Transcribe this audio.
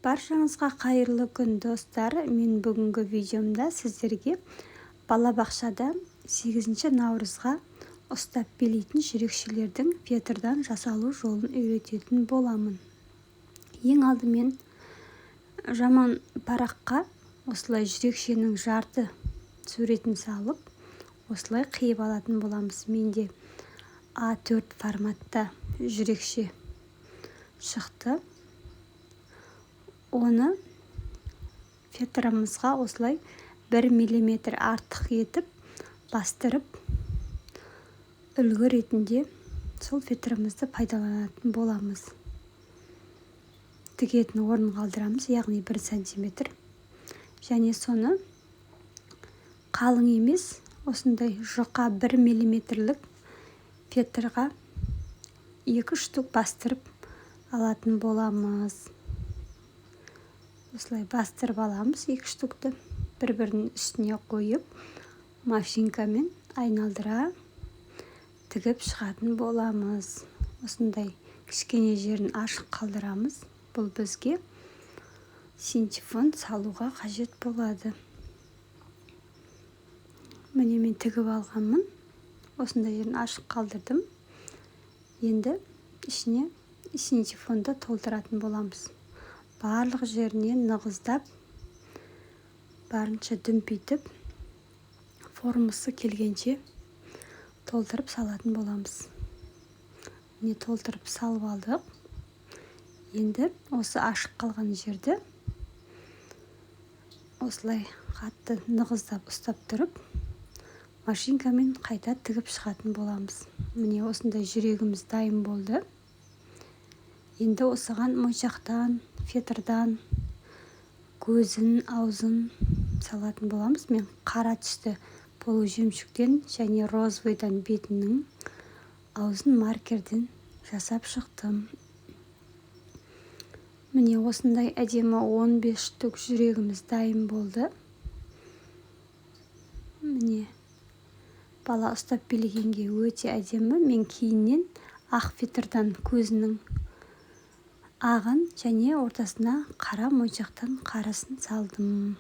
Баршаңызға қайырлы күн, достар! Мен бүгінгі видеомда сіздерге балабақшада 8 наурызға ұстап билейтін жүрекшелердің фетрдан жасалу жолын үйрететін боламын. Ең алдымен жаман параққа осылай жүрекшенің жарты суретін салып, осылай қиып алатын боламыз. Менде А4 форматта жүрекше шықты. Оны фетрымызға осылай 1 миллиметр артық етіп бастырып, үлгі ретінде сол фетрымызды пайдаланатын боламыз. Тігетін орын қалдырамыз, яғни 1 сантиметр. Және соны қалың емес, осындай жұқа 1 миллиметрлік фетрға 2 штук бастырып алатын боламыз. Осылай бастырып аламыз 2 штукты, бір-бірінің үстіне қойып, машинкамен айналдыра тігіп шығатын боламыз. Осындай кішкене жерін ашық қалдырамыз. Бұл бізге синтепон салуға қажет болады. Міне, мен тігіп алғанмын. Осындай жерін ашық қалдырдым. Енді ішіне синтепонды толтыратын боламыз. Барлық жеріне нығыздап, барынша дүмпитіп, формасы келгенше толтырып салатын боламыз. Міне, толтырып салып алдық. Енді осы ашық қалған жерді осылай қатты нығыздап ұстап тұрып, машинкамен қайта тігіп шығатын боламыз. Міне, осындай жүрегіміз дайын болды. Енді осыған моншақтан, фетрдан көзін, аузын салатын боламыз. Мен қара түсті полужемчугтен және розовыйдан бетінің аузын маркерден жасап шықтым. Міне, осындай әдемі 15 штук жүрегіміз дайын болды. Міне, бала ұстап билегенге өте әдемі. Мен кейіннен ақ фетрдан көзінің ағын және ортасына қара моншақтан қарасын салдым.